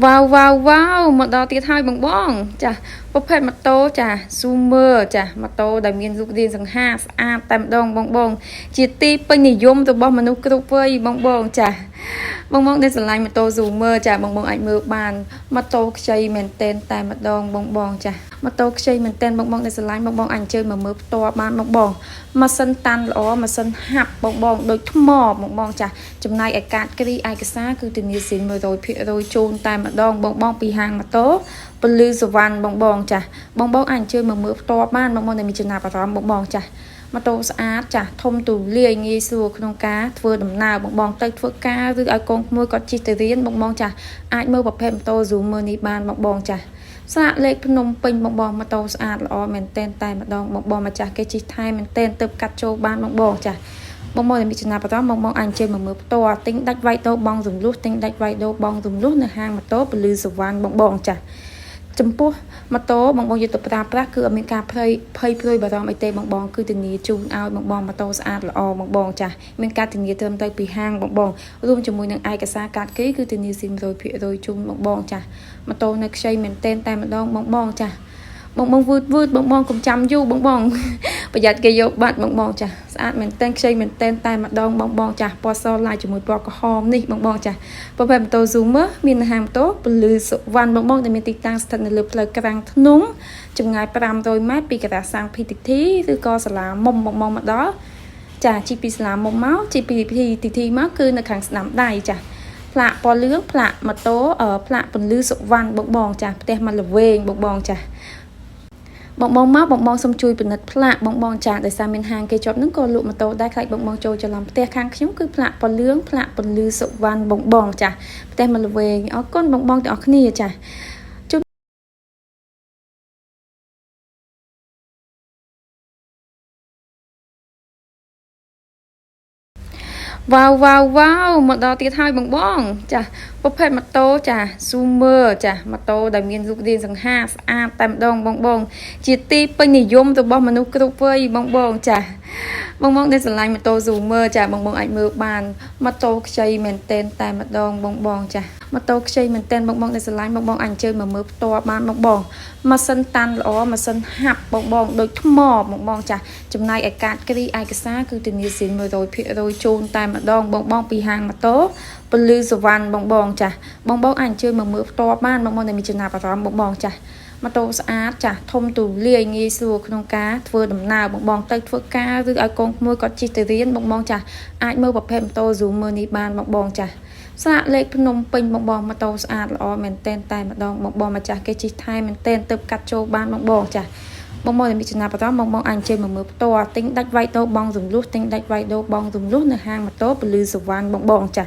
វ៉ាវវ៉ាវវ៉ាវមកដល់ទៀតហើយបងបងចាប្រភេទម៉ូតូចា Zoomer ចាម៉ូតូដែលមានរូបរាងសង្ហាស្អាតតែម្ដងបងបងជាទីពេញនិយមរបស់មនុស្សគ្រប់វ័យបងបងចាបងបងដែលស្រឡាញ់ម៉ូតូ Zoomer ចាបងបងអាចមើលបានម៉ូតូខ្ចីមែនតែនតែម្ដងបងបងចាម៉ូតូខ្ចីមែនតែនបងបងដែលស្រឡាញ់បងបងអាចអញ្ជើញមកមើលផ្ទាល់បានបងបងម៉ាស៊ីនតាន់ល្អម៉ាស៊ីនហាប់បងបងដូចថ្មបងបងចាចំណែកឯកាតគ្រីឯកសារគឺធានាស៊ីន100%ជូនតែម្ដងបងបងពីហាងម៉ូតូពលឺសវណ្ណបងបងចាបងបងអាចអញ្ជើញមកមើលផ្ទាល់បានបងបងដែលមានចំណាប់អារម្មណ៍បងបងចាម៉ូតូស្អាតចាធំទូលាយងាយស្រួលក្នុងការធ្វើដំណើរបងបងទៅធ្វើការឬឲ្យកូនក្មួយគាត់ជិះទៅរៀនបងបងចាអាចមើលប្រភេទម៉ូតូ Zoomer នេះបានបងបងចាស្លាកលេខភ្នំពេញបងបងម៉ូតូស្អាតល្អមែនតែនតែម្ដងបងបងម្ចាស់គេជិះថែមែនតែនទៅកាត់ចូលបានបងបងចាបងបងដែលមានចំណាប់អារម្មណ៍បងបងអាចអញ្ជើញមកមើលផ្ទាល់ទិញដាច់វាយដូបងរំលោះទិញដាច់វាយដូបងរំលោះនៅហាងម៉ូតូពលឺសវណ្ណបងបងចាចំពោះម៉ូតូបងបងយកទៅប្រើប្រាស់គឺអត់មានការភ័យភ័យព្រួយបារម្ភអីទេបងបងគឺធានាជូនឲ្យបងបងម៉ូតូស្អាតល្អបងបងចាស់មានការធានាត្រឹមត្រូវពីហាងបងបងរួមជាមួយនឹងឯកសារកាតគេគឺធានាស៊ី100%ជូនបងបងចាស់ម៉ូតូនៅខ្ចីមែនតែនតែម្ដងបងបងចាស់បងបងវឺតវឺតបងបងកុំចាំយូរបងបងប្រយ័ត្នគេយកបាត់បងបងចាស់ស្អាតមែនតែនខ្ចីមែនតែនតែម្ដងបងបងចាស់ពណ៌សឡាយជាមួយពណ៌ក្រហមនេះបងបងចាស់ប្រភេទម៉ូតូ Zoomer មាននៅហាងម៉ូតូពលឺសុវណ្ណបងបងដែលមានទីតាំងស្ថិតនៅលើផ្លូវក្រាំងធ្នង់ចម្ងាយ500ម៉ែត្រពីការាសាំង PTT ឬក៏សាលាមុំបងបងមកដល់ចាជីពីសាលាមុំមកជីពី PTT មកគឺនៅខាងស្ដាំដៃចាផ្លាកពណ៌លឿងផ្លាកម៉ូតូផ្លាកពន្លឺសុវណ្ណបងបងចាផ្ទះមកល្វែងបងបងចាបងបងមកបងបងសូមជួយពិនិត្យផ្លាកបងបងចាដោយសារមានហាងគេជាប់នឹងក៏លក់ម៉ូតូដែរខ្លាចបងបងចូលច្រឡំផ្ទះខាងខ្ញុំគឺផ្លាកពណ៌លឿងផ្លាកពន្លឺសុវណ្ណបងបងចាផ្ទះមកល្វែងអរគុណបងបងទាំងអស់គ្នាចាវ៉ាវវ៉ាវវ៉ាវមកដល់ទៀតហើយបងបងចាប្រភេទម៉ូតូចា Zoomer ចាម៉ូតូដែលមានរូបរាងសង្ហាស្អាតតែម្ដងបងបងជាទីពេញនិយមរបស់មនុស្សគ្រប់វ័យបងបងចាបងបងដែលស្រឡាញ់ម៉ូតូ Zoomer ចាបងបងអាចមើលបានម៉ូតូខ្ចីមែនតែនតែម្ដងបងបងចាម៉ូតូខ្ចីមែនតែនបងបងដែលស្រឡាញ់បងបងអាចអញ្ជើញមកមើលផ្ទាល់បានបងបងម៉ាស៊ីនតាន់ល្អម៉ាស៊ីនហាប់បងបងដូចថ្មបងបងចាចំណែកឯកាតគ្រីឯកសារគឺធានាស៊ីន100%ជូនតែម្ដងបងបងពីហាងម៉ូតូពលឺសវណ្ណបងបងចាបងបងអាចអញ្ជើញមកមើលផ្ទាល់បានបងបងដែលមានចំណាប់អារម្មណ៍បងបងចាម៉ូតូស្អាតចាធំទូលាយងាយស្រួលក្នុងការធ្វើដំណើរបងបងទៅធ្វើការឬឲ្យកូនក្មួយគាត់ជិះទៅរៀនបងបងចាអាចមើលប្រភេទម៉ូតូ Zoomer នេះបានបងបងចាស្លាកលេខភ្នំពេញបងបងម៉ូតូស្អាតល្អមែនតែនតែម្ដងបងបងម្ចាស់គេជិះថែមែនតែនទៅកាត់ចូលបានបងបងចាបងបងដែលមានចំណាប់អារម្មណ៍បងបងអាចអញ្ជើញមកមើលផ្ទាល់ទិញដាច់វាយដូបងរំលោះទិញដាច់វាយដូបងរំលោះនៅហាងម៉ូតូពលឺសវណ្ណបងបងចា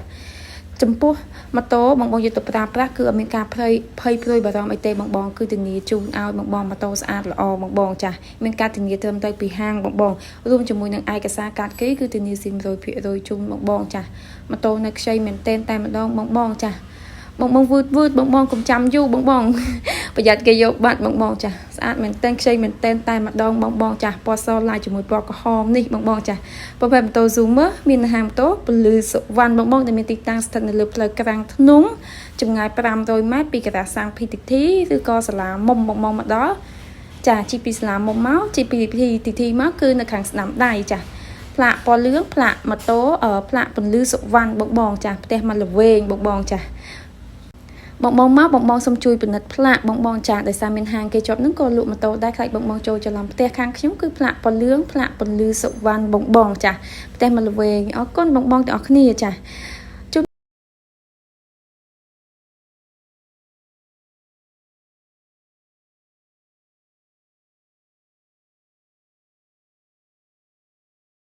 ចំពោះម៉ូតូបងបងយកទៅប្រើប្រាស់គឺអត់មានការភ័យភ័យព្រួយបារម្ភអីទេបងបងគឺធានាជូនឲ្យបងបងម៉ូតូស្អាតល្អបងបងចាមានការធានាត្រឹមត្រូវពីហាងបងបងរួមជាមួយនឹងឯកសារកាតគេគឺធានាស៊ី100%ជូនបងបងចាម៉ូតូនៅខ្ចីមែនតែនតែម្ដងបងបងចាបងបងវឺតវឺតបងបងកុំចាំយូរបងបងប្រយ័ត្នគេយកបាត់បងបងចាស្អាតមែនតែនខ្ចីមែនតែនតែម្ដងបងបងចាពណ៌សឡាយជាមួយពណ៌ក្រហមនេះបងបងចាប្រភេទម៉ូតូ Zoomer មាននៅហាងម៉ូតូពលឺសុវណ្ណបងបងដែលមានទីតាំងស្ថិតនៅលើផ្លូវក្រាំងធ្នង់ចម្ងាយ500ម៉ែត្រពីការាសាំង PTT ឬក៏សាលាមុំបងបងមកដល់ចាជីពីសាលាមុំមកជីពី PTT មកគឺនៅខាងស្ដាំដៃចាផ្លាកពណ៌លឿងផ្លាកម៉ូតូផ្លាកពន្លឺសុវណ្ណបងបងចាផ្ទះមកល្វែងបងបងចាបងបងមកបងបងសូមជួយពិនិត្យផ្លាកបងបងចាដោយសារមានហាងគេជាប់នឹងក៏លក់ម៉ូតូដែរខ្លាចបងបងចូលច្រឡំផ្ទះខាងខ្ញុំគឺផ្លាកពណ៌លឿងផ្លាកពន្លឺសុវណ្ណបងបងចាផ្ទះមកល្វែងអរគុណបងបងទាំងអស់គ្នាចា